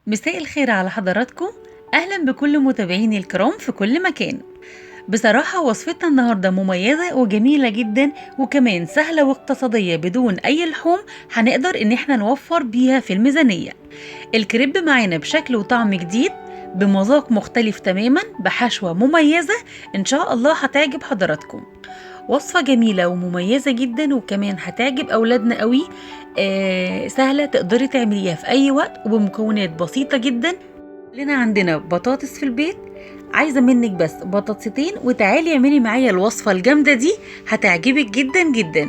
مساء الخير على حضراتكم، أهلا بكل متابعيني الكرام في كل مكان. بصراحة وصفتنا النهاردة مميزة وجميلة جدا، وكمان سهلة واقتصادية بدون أي لحوم، هنقدر إن احنا نوفر بيها في الميزانية. الكريب معانا بشكل وطعم جديد، بمذاق مختلف تماما، بحشوة مميزة إن شاء الله هتعجب حضراتكم. وصفة جميلة ومميزة جدا، وكمان هتعجب أولادنا قوي. سهلة تقدري تعمليها في أي وقت وبمكونات بسيطة جدا. لنا عندنا بطاطس في البيت، عايزة منك بس بطاطستين وتعالي اعملي معايا الوصفة الجامدة دي، هتعجبك جدا جدا.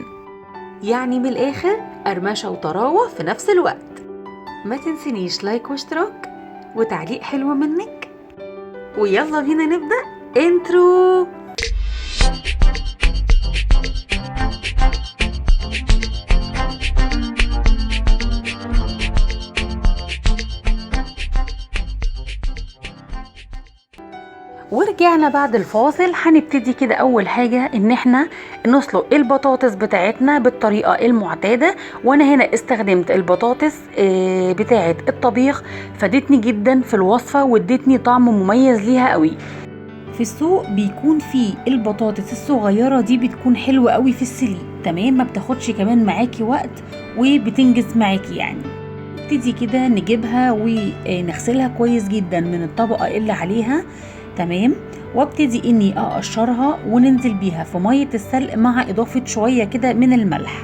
يعني من الآخر قرمشة وطراوة في نفس الوقت. ما تنسينيش like واشتراك وتعليق حلو منك، ويلا بينا نبدأ intro. ورجعنا بعد الفاصل. هنبتدي كده اول حاجة ان احنا نسلق البطاطس بتاعتنا بالطريقة المعتادة، وانا هنا استخدمت البطاطس بتاعت الطبيخ، فادتني جدا في الوصفة وادتني طعم مميز ليها قوي. في السوق بيكون في البطاطس الصغيرة دي بتكون حلوة قوي في السليق، تمام، ما بتاخدش كمان معاكي وقت وبتنجز معاكي. يعني نبتدي كده نجيبها ونغسلها كويس جدا من الطبقة اللي عليها، تمام، وابتدي اني اقشرها وننزل بيها في مية السلق مع اضافه شوية كده من الملح.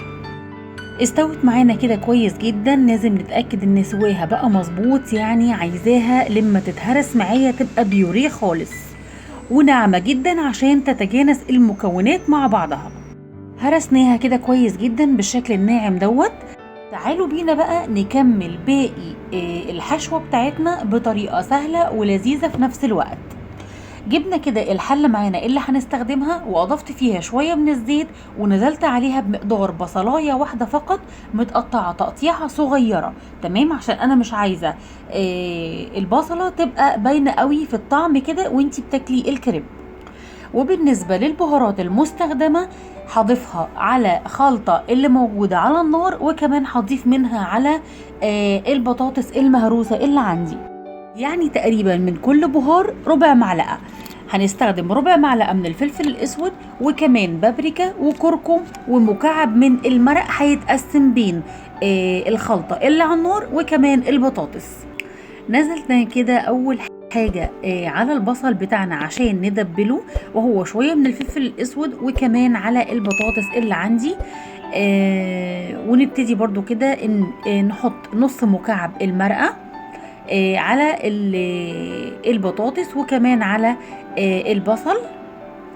استوت معانا كده كويس جدا، لازم نتاكد ان سواها بقى مظبوط، يعني عايزاها لما تتهرس معايا تبقى بيوريه خالص وناعمه جدا عشان تتجانس المكونات مع بعضها. هرسناها كده كويس جدا بالشكل الناعم دوت. تعالوا بينا بقى نكمل باقي الحشوه بتاعتنا بطريقة سهلة ولذيذه في نفس الوقت. جبنا كده الحلة معانا اللي هنستخدمها، واضفت فيها شوية من الزيت، ونزلت عليها بمقدار بصلايه واحدة فقط متقطعه تقطيعه صغيرة، تمام، عشان انا مش عايزه البصله تبقى باينة قوي في الطعم كده وانتي بتاكلي الكريب. وبالنسبة للبهارات المستخدمة هضيفها على خلطه اللي موجودة على النار، وكمان هضيف منها على البطاطس المهروسه اللي عندي. يعني تقريبا من كل بهار ربع معلقه. هنستخدم ربع معلقه من الفلفل الاسود، وكمان بابريكا وكركم ومكعب من المرق هيتقسم بين الخلطة اللي على النار وكمان البطاطس. نزلنا كده اول حاجة على البصل بتاعنا عشان ندبله، وهو شوية من الفلفل الاسود وكمان على البطاطس اللي عندي. ونبتدي برضو كده ان نحط نص مكعب المرقه على البطاطس وكمان على البصل،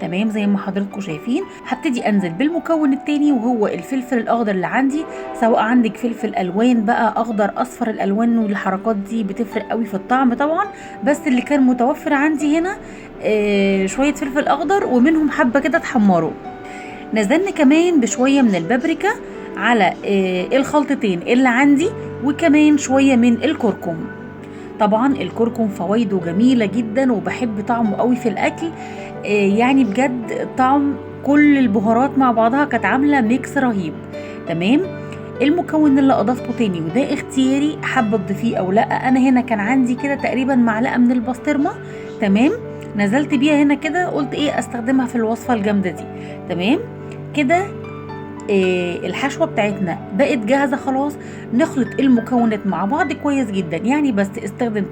تمام، زي ما حضراتكم شايفين. هبتدي انزل بالمكون التاني وهو الفلفل الاخضر اللي عندي، سواء عندك فلفل الوان بقى اخضر اصفر، الالوان والحركات دي بتفرق قوي في الطعم طبعا، بس اللي كان متوفر عندي هنا شوية فلفل اخضر ومنهم حبه كده اتحمروا. نزلنا كمان بشوية من البابريكا على الخلطتين اللي عندي، وكمان شوية من الكركم. طبعا الكركم فوائده جميلة جدا وبحب طعمه قوي في الاكل، يعني بجد طعم كل البهارات مع بعضها كانت عاملة mix رهيب، تمام. المكون اللي اضفته تاني وده اختياري، حابة تضيفيه او لا، انا هنا كان عندي كده تقريبا معلقة من البسطرمة، تمام، نزلت بيها هنا كده، قلت ايه استخدمها في الوصفة الجامدة دي، تمام كده. الحشوة بتاعتنا بقت جاهزة خلاص. نخلط المكونات مع بعض كويس جدا، يعني بس استخدمت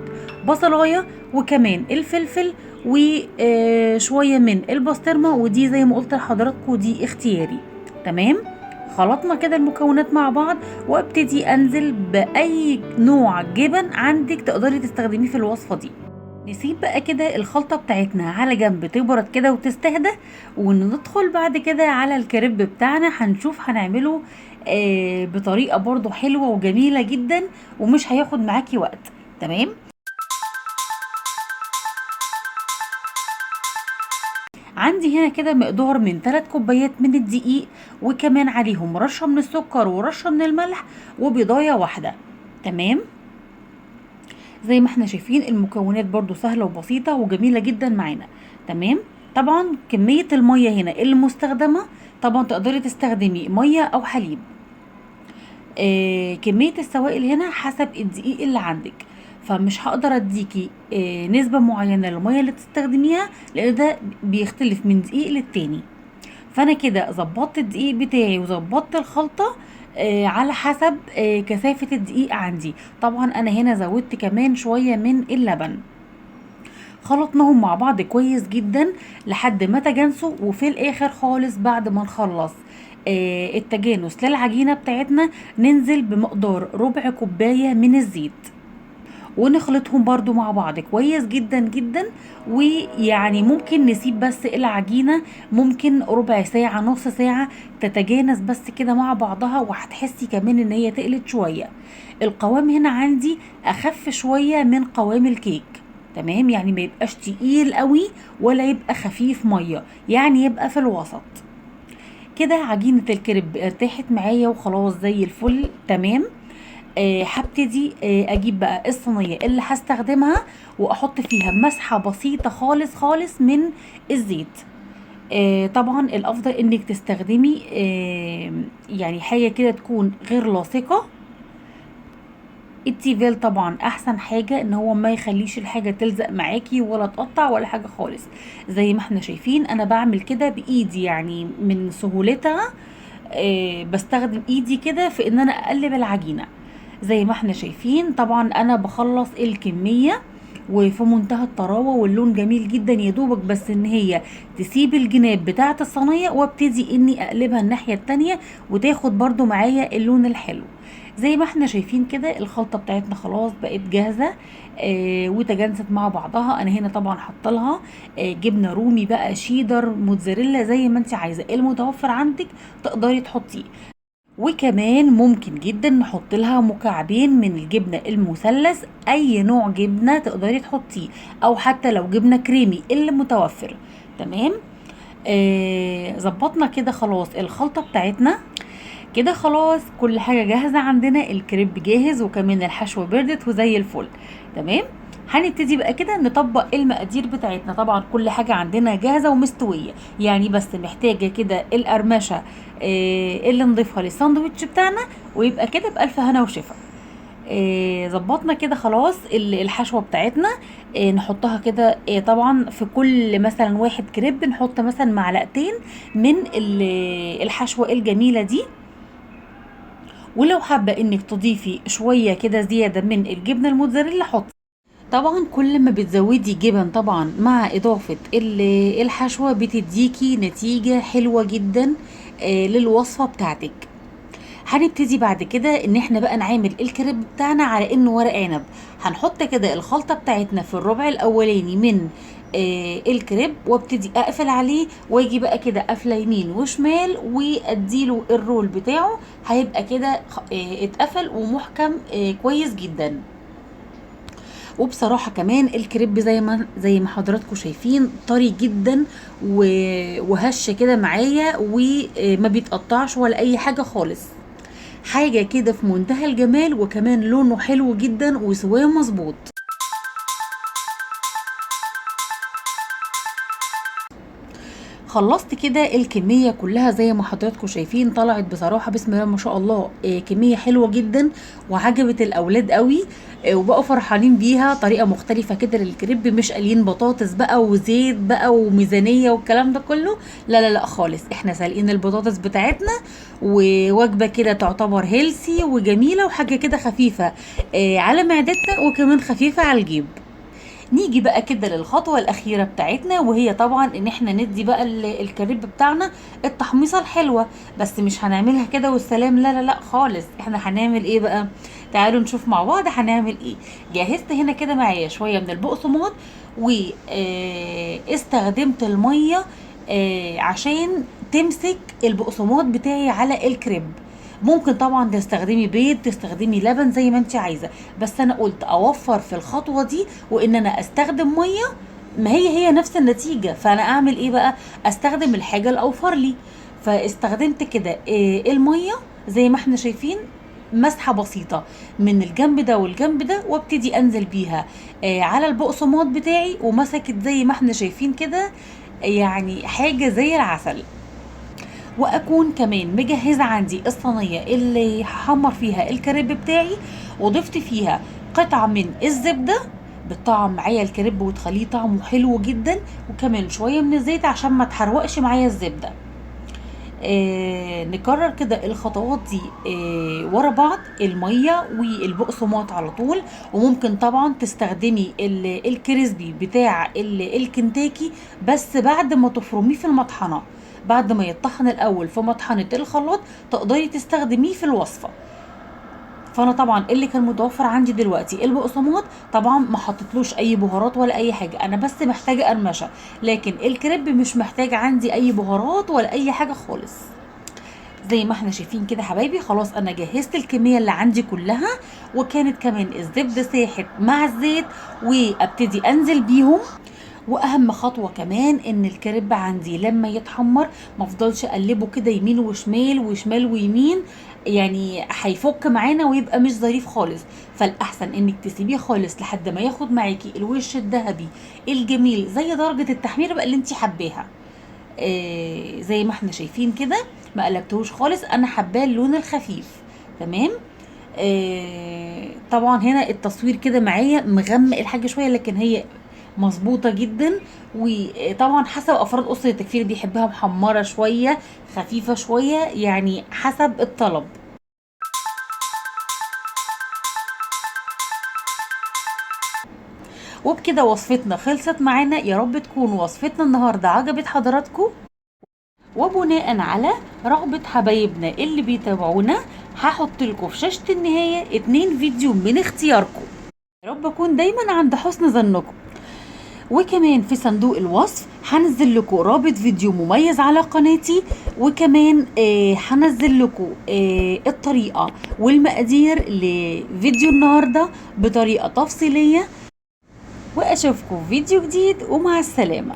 بصلاية وكمان الفلفل وشوية من البسطرمة، ودي زي ما قلت لحضراتكم دي اختياري، تمام. خلطنا كده المكونات مع بعض، وابتدي انزل باي نوع جبن عندك تقدري تستخدميه في الوصفة دي. نسيب بقى كده الخلطة بتاعتنا على جنب تبرد كده وتستهدى، وندخل بعد كده على الكريب بتاعنا. هنشوف هنعمله بطريقة برضو حلوة وجميلة جدا ومش هياخد معاكي وقت، تمام. عندي هنا كده مقدار من 3 كوبايات من الدقيق، وكمان عليهم رشة من السكر ورشة من الملح وبيضاية واحدة، تمام. زي ما احنا شايفين المكونات برضو سهلة وبسيطة وجميلة جدا معانا، تمام. طبعا كمية المية هنا المستخدمة، طبعا تقدري تستخدمي مية او حليب. كمية السوائل هنا حسب الدقيق اللي عندك. فمش هقدر اديكي نسبة معينة للمية اللي تستخدميها، لان ده بيختلف من دقيق للتاني. فانا كده ظبطت الدقيق بتاعي وظبطت الخلطة على حسب كثافة الدقيق عندي. طبعا انا هنا زودت كمان شوية من اللبن. خلطناهم مع بعض كويس جدا لحد ما تجانسوا، وفي الاخر خالص بعد ما نخلص التجانس للعجينة بتاعتنا ننزل بمقدار ربع كوباية من الزيت، ونخلطهم برضو مع بعض كويس جدا جدا. ويعني ممكن نسيب بس العجينة ممكن ربع ساعة نص ساعة تتجانس بس كده مع بعضها، وهتحسي كمان ان هي تقلت شوية. القوام هنا عندي اخف شوية من قوام الكيك، تمام؟ يعني ما يبقاش تقيل قوي ولا يبقى خفيف مية، يعني يبقى في الوسط كده. عجينة الكريب ارتاحت معايا وخلاص زي الفل، تمام. هبتدي اجيب بقى الصينية اللي هستخدمها واحط فيها مسحة بسيطة خالص خالص من الزيت. طبعا الافضل انك تستخدمي يعني حاجة كده تكون غير لاصقة. التيفال طبعا احسن حاجة ان هو ما يخليش الحاجة تلزق معاكي ولا تقطع ولا حاجة خالص. زي ما احنا شايفين انا بعمل كده بايدي، يعني من سهولتها بستخدم ايدي كده في ان انا اقلب العجينة. زي ما احنا شايفين طبعا انا بخلص الكمية وفي منتهى الطراوة، واللون جميل جدا، يا دوبك بس ان هي تسيب الجناب بتاعة الصينية وابتدي اني اقلبها الناحية التانية وتاخد برضو معايا اللون الحلو. زي ما احنا شايفين كده الخلطة بتاعتنا خلاص بقت جاهزة، وتجانست مع بعضها. انا هنا طبعا حاطه لها جبنة رومي بقى، شيدر، موتزاريلا، زي ما انت عايزة، المتوفر عندك تقدري تحطيه. وكمان ممكن جدا نحط لها مكعبين من الجبنة المثلث، اي نوع جبنة تقدري تحطيه، او حتى لو جبنة كريمي اللي متوفر، تمام. ظبطنا كده خلاص الخلطة بتاعتنا كده، خلاص كل حاجة جاهزة عندنا، الكريب جاهز وكمان الحشوة بردت وزي الفل، تمام. هنبتدي بقى كده نطبق المقادير بتاعتنا. طبعا كل حاجة عندنا جاهزة ومستوية، يعني بس محتاجة كده القرمشة، اللي نضيفها للساندوتش بتاعنا، ويبقى كده بألف هنا وشفا. ظبطنا كده خلاص الحشوة بتاعتنا، نحطها كده، طبعا في كل مثلا واحد كريب نحط مثلا معلقتين من الحشوة الجميلة دي. ولو حابة انك تضيفي شوية كده زيادة من الجبنة الموتزاريلا حطي. طبعا كل ما بتزودي جبن طبعا مع اضافة الحشوة بتديكي نتيجة حلوة جدا، للوصفة بتاعتك. هنبتدي بعد كده ان احنا بقى نعمل الكريب بتاعنا على انه ورق عنب. هنحط كده الخلطة بتاعتنا في الربع الاولاني من الكريب، وابتدي اقفل عليه، واجي بقى كده قافله يمين وشمال واديله الرول بتاعه، هيبقى كده اتقفل ومحكم، كويس جدا. وبصراحة كمان الكريب زي ما حضراتكم شايفين طري جدا وهش كده معايا وما بيتقطعش ولا اي حاجة خالص، حاجة كده في منتهى الجمال، وكمان لونه حلو جدا وسواه مظبوط. خلصت كده الكمية كلها زي ما حضراتكم شايفين، طلعت بصراحة بسم الله ما شاء الله، كمية حلوة جدا وعجبت الأولاد قوي، وبقوا فرحانين بيها. طريقة مختلفة كده للكريب، مش قالين بطاطس بقى وزيت بقى وميزانية والكلام ده كله، لا لا لا خالص، احنا سالقين البطاطس بتاعتنا، ووجبة كده تعتبر healthy وجميلة وحاجة كده خفيفة، على معدتنا وكمان خفيفة على الجيب. نيجي بقى كده للخطوة الأخيرة بتاعتنا، وهي طبعا إن احنا ندي بقى الكريب بتاعنا التحميصة الحلوة، بس مش هنعملها كده والسلام، لا لا لا خالص. احنا هنعمل ايه بقى؟ تعالوا نشوف مع بعض هنعمل ايه. جهزت هنا كده معايا شوية من البقسماط، واستخدمت المية، عشان تمسك البقسماط بتاعي على الكريب. ممكن طبعا تستخدمي بيض، تستخدمي لبن، زي ما انت عايزه، بس انا قلت اوفر في الخطوة دي وان انا استخدم مية، ما هي هي نفس النتيجة، فانا اعمل ايه بقى؟ استخدم الحاجة الاوفر لي. فاستخدمت كده، المية زي ما احنا شايفين، مسحه بسيطة من الجنب ده والجنب ده، وابتدي انزل بيها، على البقسماط بتاعي، ومسكت زي ما احنا شايفين كده، حاجة زي العسل. واكون كمان مجهزة عندي الصينية اللي هحمر فيها الكريب بتاعي، وضفت فيها قطعه من الزبدة بتطعم معايا الكريب وتخليه طعمه حلو جدا، وكمان شوية من الزيت عشان ما تحرقش معايا الزبدة. نكرر كده الخطوات دي ورا بعض، المية والبقسماط على طول. وممكن طبعا تستخدمي ال crispy بتاع الكنتاكي، بس بعد ما تفرميه في المطحنه، بعد ما يتطحن الاول في مطحنه الخلاط تقدري تستخدميه في الوصفة. فانا طبعا اللي كان متوفر عندي دلوقتي البقسماط، طبعا ما حطيتلوش اي بهارات ولا اي حاجة، انا بس محتاجه قرمشه، لكن الكريب مش محتاج عندي اي بهارات ولا اي حاجة خالص. زي ما احنا شايفين كده حبايبي، خلاص انا جهزت الكمية اللي عندي كلها، وكانت كمان الزبدة ساحت مع الزيت، وابتدي انزل بيهم. واهم خطوة كمان ان الكريب عندي لما يتحمر ما افضلش اقلبه كده يمين وشمال وشمال ويمين، يعني هيفك معانا ويبقى مش ظريف خالص. فالاحسن انك تسيبيه خالص لحد ما ياخد معاكي الوش الذهبي الجميل زي درجه التحمير بقى اللي انت حباها. زي ما احنا شايفين كده ما قلبتهوش خالص، انا حباه اللون الخفيف. تمام. طبعا هنا التصوير كده معايا مغمق الحاجة شوية، لكن هي مظبوطة جدا. وطبعا حسب افراد اسرتك، في اللي بيحبها محمرة شوية، خفيفة شوية، يعني حسب الطلب. وبكده وصفتنا خلصت معانا. يا رب تكون وصفتنا النهارده عجبت حضراتكم، وبناء على رغبة حبايبنا اللي بيتابعونا هحط لكم في شاشة النهاية 2 فيديو من اختياركم. يا رب اكون دايما عند حسن ظنكم. وكمان في صندوق الوصف هنزل لكم رابط فيديو مميز على قناتي، وكمان هنزل لكم الطريقة والمقادير لفيديو النهاردة بطريقة تفصيلية. واشوفكم في فيديو جديد، ومع السلامة.